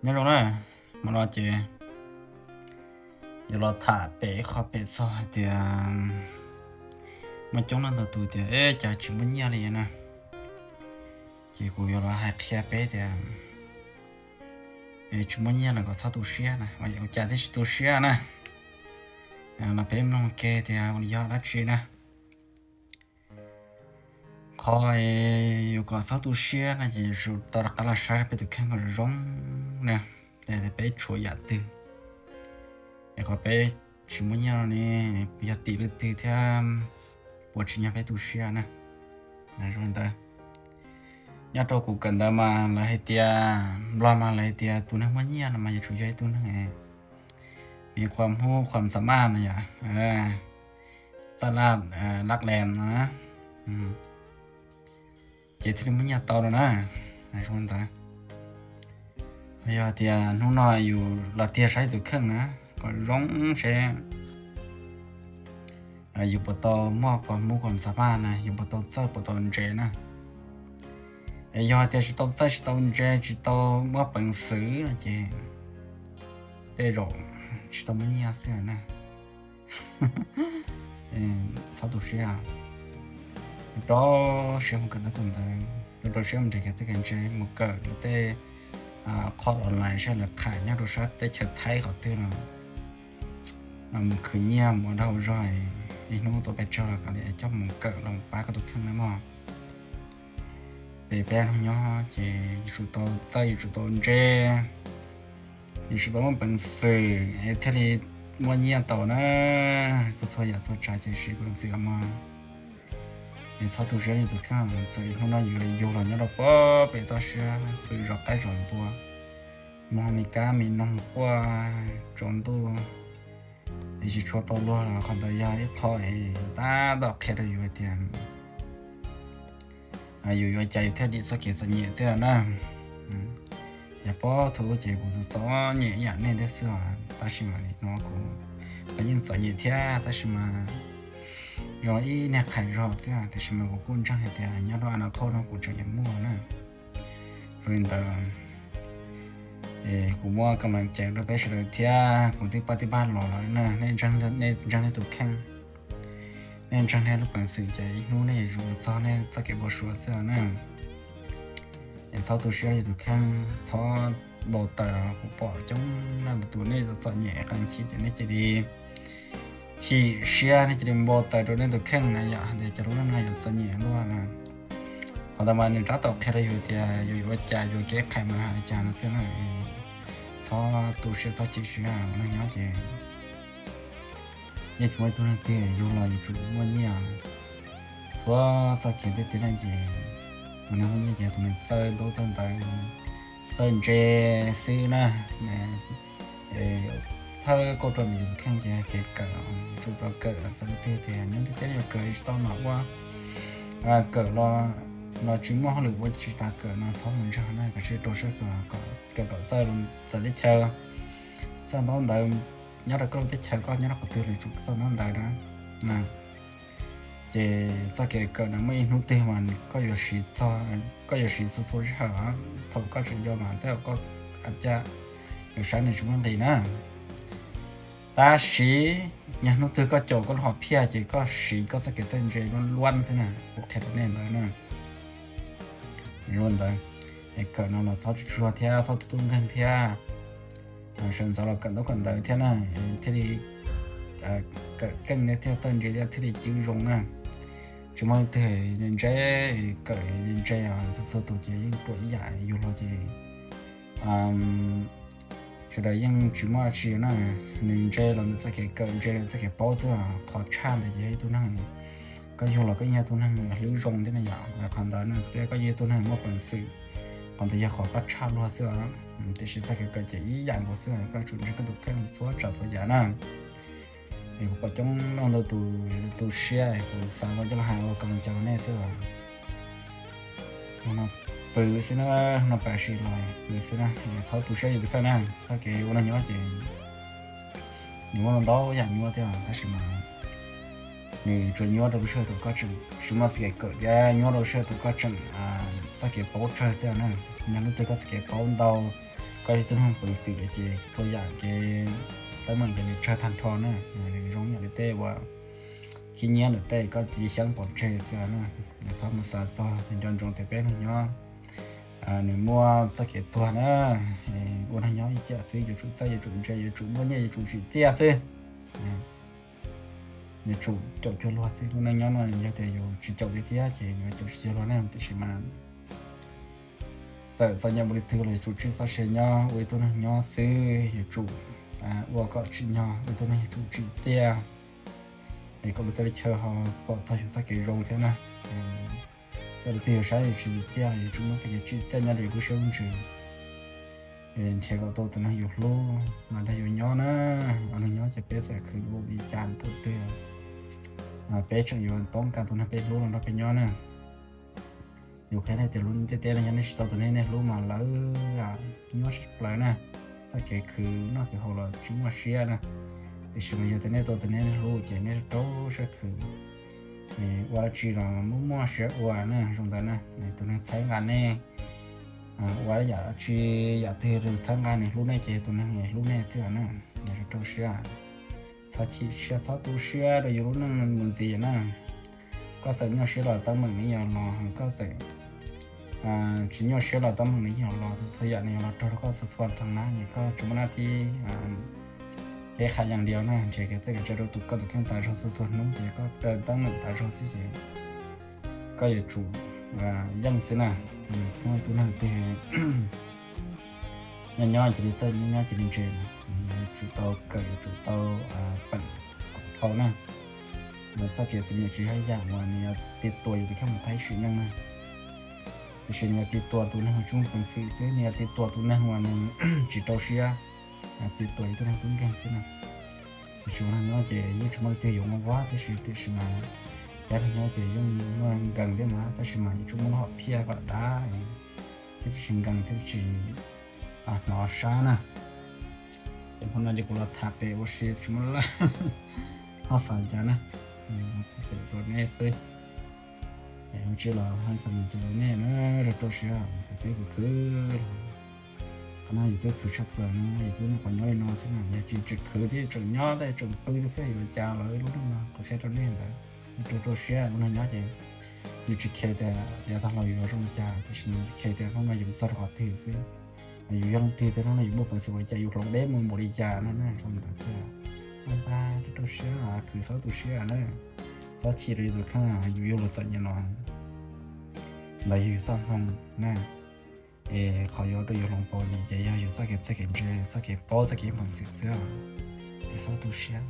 Nyob zoo na, hmo no ces yuav los tham pem ib qho pem txog hais tias muaj coob leej ntau tus tias, e, cas tsis muaj nyiaj li na. Ces kuv yuav los hais qhia peb tias, e, tsis muaj nyiaj los kom txhob tu siab na, ua cas thiaj tsis tu siab na. Los peb mloog ke tias ua li yog dab tsi na. Qhov yuav kom txhob tu siab no ces yuav tsum tau rov qab los saib peb tus kheej kom zoo zoo na, tias peb tshuav yam twg, es qhov peb tsis muaj nyiaj no ne, yog tim leej twg thiab puas tsim nyog peb tu siab na. Zoo li ntawd, nyob rau kuv kawm ntawv mas lawv hais tias, Nplog mas lawv hais tias tus neeg muaj nyiaj no mas yuav tsum yog ib tug neeg me khua hmub khua xa maj no yom, txaj laj lab lees no na, ces thiaj li muaj nyiaj tau no na. Zoo li ntawd, yog tias hnub no yus los tiag saib tus kheej na, kom zoo seb yus puas tau muaj khua hmub khua xa maj na, yus puas tau txawj puas tau ntse na. Es yog tias tsis tau txawj tsis tau ntse tsis tau muaj peev xwm no ces tej zaum tsis tau muaj nyiaj xwb na. Txhob tu siab, rau siab mus kawm ntawv kawm ntawv, rau siab mus nrhiav kev txawj kev ntse, mus kawm tej qhov online saib lawv qhia nyob rau sab teb chaws Thaib qhov twg no, mus khwv nyiaj mus ua dag ua zog, ib hnub tuaj pes tsawg los kom li coj mus kawm los pab koj tus kheej na mog. Peb peb hnub nyob ces yuav tsum tau txawj, yuav tsum tau ntse, yuav tsum tau muaj peev xwm es thiaj li muaj nyiaj tau na. Txhua txhua yam txhua tsav ces siv peev xwm mog. Es txhob tu siab yus tus kheej, txawm hnub no yuav yug los nyob rau pem toj siab pw zov qaib zov npua, mus me kab me noog quaj tsaus ntuj, es tsis tshua tau luag los qhov ntawd yog ib qho es tab tom qhia rau yus hais tias yus yuav ua cas yus thiaj dim txoj kev txom nyem thiab na. Yog pob thaum ub ces kuv txom nyem ib yam nej thiab xwb os, tab sis mas nim no kuv los yeej txom nyem thiab, tab sis mas zoo ib niag qhais zog xwb, tiam sis mas kuv kuj ntseeg hais tias nyob rau a na qhauj no kuv tseem yuav muaj na. Zoo li ntawd, kuv muaj kam lees caiv rau peb sawv daws thiab, kuv twb pab tij pab los lawm na, nej ntseeg nej tus kheej, nej ntseeg nej lub peev xwm ces ib hnub nej yuav txog nej txoj kev npau suav xwb na. Es txhob tu siab yus tus kheej, txhob npau taws, kuv pom coob leej ntau tus nej txom nyem qee chim ces nej cia li chim siab, nej cia li npau taws rau nej tus kheej na yom, hais tias cas lub neej no yuav txom nyem luaj na. Qhov ntawd mas nws tab tom qhia rau yus tias yus yuav ua cas, yus kev qhais mas hais li cas no xwb na. Txhob tu siab txhob chim siab, ua neeg nyob ces yeej tsis muaj ib tug neeg twg yug los yuav tsum muaj nyiaj. Txhua txoj kev tej tib neeg ces tus neeg muaj nyiaj ces tus neeg txawj ntaub txawj ntawv, txawj ntse xwb na. Thawj kauj ruam ntawm yus kheej ces kev kawm, yuav tsum tau kawm, txawm leej twg tias nyob ntiaj teb yuav kawm tsis tau mam ua, kawm los tsis muaj hauj lwm ua tsis tas kawm no txhob mus ntseeg na, kav tsij rau siab kawm kom txawj, txawj teb chaws, txawj ntaub ntawv, nyob rau koj lub teb chaws koj nyob rau qhov twg los yuav tsum txawj ntaub ntawv na. Ces txoj kev kawm no muaj ib hnub twg mas koj yuav siv txog, koj yuav siv txhua txhua sij hawm, thaum koj tseem yau mas tej zaum koj a cas yus sab nws tsis muaj nqis na. Tab sis yog hnub twg koj caum koj lub hom phiaj ces koj siv koj txoj kev txawj ntse luab luab xwb na, kuv qhia rau nej ntawd na. Zoo ntawd, es kawm no los txhob tsuag tsuag thiab txhob tub tub nkeeg thiab. Sawv ntxov los kawm ntaub kawm ntawv thiab na, thiaj li kawm keej thiab txawj ntse thiab thiaj li cwb zoo na. Tsis muaj leej twg ntse, kawm ntse txhua txhua tus ces yeej ruam ib yam, yus los ces sawv daws yeej tsis muaj dab tsi na. Nws ntse los nws txoj kev kawm ntse, nws txoj kev paub xwb. Qhov tshaj ntawd ces yog ib tug neeg, koj yug los koj yeej yog tus neeg hlwb zoo thiab na yom, qhov ntawd na thiab koj yeej yog tus neeg muaj peev xwm, qhov ntawd yog qhov koj tshaj luag xwb. Tiam sis txoj kev kawm ces ib yam nkaus xwb, koj tsum ntseeg koj tus kheej txhua tsav txhua yam na. Es kuv pom coob leej ntau tus tu siab, kuv xav ua coj los hais ua kam cas rau nej xwb. Hnub no pw xwb na, hnub no pw sim los pw xwb na, txhob tu siab yus tus kheej na. Txoj kev ua neeg nyob ces nws muaj ntau yam nyuaj thiab tab sis mas nws tsuas nyuaj rau lub sij hawm thaum koj tseem tsis muaj txoj kev kawm thiab nyuaj rau lub sij hawm thaum koj tseem txoj kev paub tsawg xwb na. Yog hnub twg koj txoj kev paub ntau, koj yog tug neeg peev xwm lawm ces txhua yam kev teeb meem ces nws tsawg tag nrho na, nws zoo yam li tej uas khib nyiab lawm tej koj cia li xyeeb pov tseg xwb na. Txhob mus xav txog nco ntsoov tias peb neeg nyob nws muaj txoj kev tuag na, ua neeg nyob ib tiam xwb yuav tsum txawj yuav tsum ntse yuav tsum muaj nyiaj yuav tsum tsim txiaj xwb. Yuav tsum caum cuag luag xwb, lub neej nyob no yog tias yus tsis caum tiag tiag ces yuav caum tsis cuag luag ne, tiam sis mas txawm txom nyem npaum li twg los yuav tsum tsis txhob siab nyob ua ib tug neeg nyob xwb, yuav tsum ua kom tsim nyog ua ib tug neeg yuav tsum tsim txiaj es kom lub teb lub chaw ho pom txog yus txoj kev zoo thiab na. Txawm lub twg yus saib yus tsis tsim txiaj los yuav tsum muaj txoj kev tsim txiaj nyob rau yus lub siab lub ntsws, nrhiav kom tau tus neeg yus hlub mas nrog yus nyob na. Ua neeg nyob ces peb txawm khwv ua li cas thaum twg peb tseem yuav toob kas tus neeg peb hlub los nrog peb nyob na. Yus qhia nej tias lub ntiaj teb no yog nej tsis tau tus neeg nej hlub mas lawv nyuaj siab plaws na, txoj kev khwv noj kev haus los tsis muaj siab na. Tiam sis mas yog tias nej tau tus neeg nej hlub ces nej rau siab khwv, ua dab tsi los muaj muaj siab ua na, zoo ntawd na. Tus neeg txhawb nqa nej, ua yam dab tsi, yam twg txhawb nqa nws hlub nej ces tus neeg hlub nej xwb na. Rau siab, txhob chim siab txhob tu siab rau yus lub neej mus ntxiv na. Koj txawm nyuaj siab los teeb meem nws yeej yuav los, koj txawm tsis nyuaj siab los teeb meem nws yeej yuav los, txhua yam nws yuav los raug rau koj txhua txhua tag na. Ces koj tsis muaj nab thib kev qha yas lias na, nrhiav kev txawj kev ntse rau tus koj tus kheej tas zog txhua txhua hnub ces koj raws teeb meem tas zog xwb ces koj yuav tsum yeej xwb na. Tus neeg twg nyob nyob cia li txawj, nyob nyob cia li ntse na, yuav tsum tau kawm, yuav tsum tau peem kom dhau na. Txoj kev txom nyem tsis yog ib yam uas nws yuav tiv tuam yus tus kheej mus tag ib sim neej na. Tiam sis nws yuav tiv tuam tus neeg uas tsis muaj peev xwm xwb, nws yuav tiv tuam tus neeg uas nws tsis rau siab, tiv tuam yus tus neeg tub nkeeg xwb na. Tiam sis ua neeg nyob ces yeej tsis muaj leej twg yuav muaj vab, tiam sis, tiam sis mas peb neeg nyob ces yeej muaj nkees thiab mas, tab sis mas yuav tsum muaj lub hom phiaj kom dav thiab tsis nkees thiab tsis hnov sab na. Ces hnub no ces kuv los tham pem ua si tsis muaj laj hoj xav cas na, tham pem rau nej xwb. Ua tsis los hais kom mus ces nej na, rau rau siab kuv twb khwv khwv los. Qhov no yus twb khwv tshaj plaws no, yus twb nyuam qhuav nyob li no xwb na, yog tsis tseem khwv thiab tseem nyob thiab tseem pw thiab xwb yuav ua cas los ib lub neej no kuv qhia rau nej ntawd. Rau rau siab ua neeg nyob ces yus tsis khe tias yav tag los yus yuav zoo li cas, tab sis yus tsis khe tias hnub no yus mus txog rau qhov twg xwb, yus yog leej twg thiab hnub no yus muaj peev xwm ua li cas, yus hloov deb mus npaum li cas no na, zoo li ntawd xwb. Bye bye, rau rau siab, khwv txhob tu siab na, txhob chim rau yus tus kheej, yus yug los txom nyem no ntawd yog yus txoj hmoo na. Es qhov yuav ua rau yus hloov pauv li ces yog yus txoj kev txawj kev ntse, txoj kev paub, txoj kev muaj peev xwm xwb, es txhob tu siab.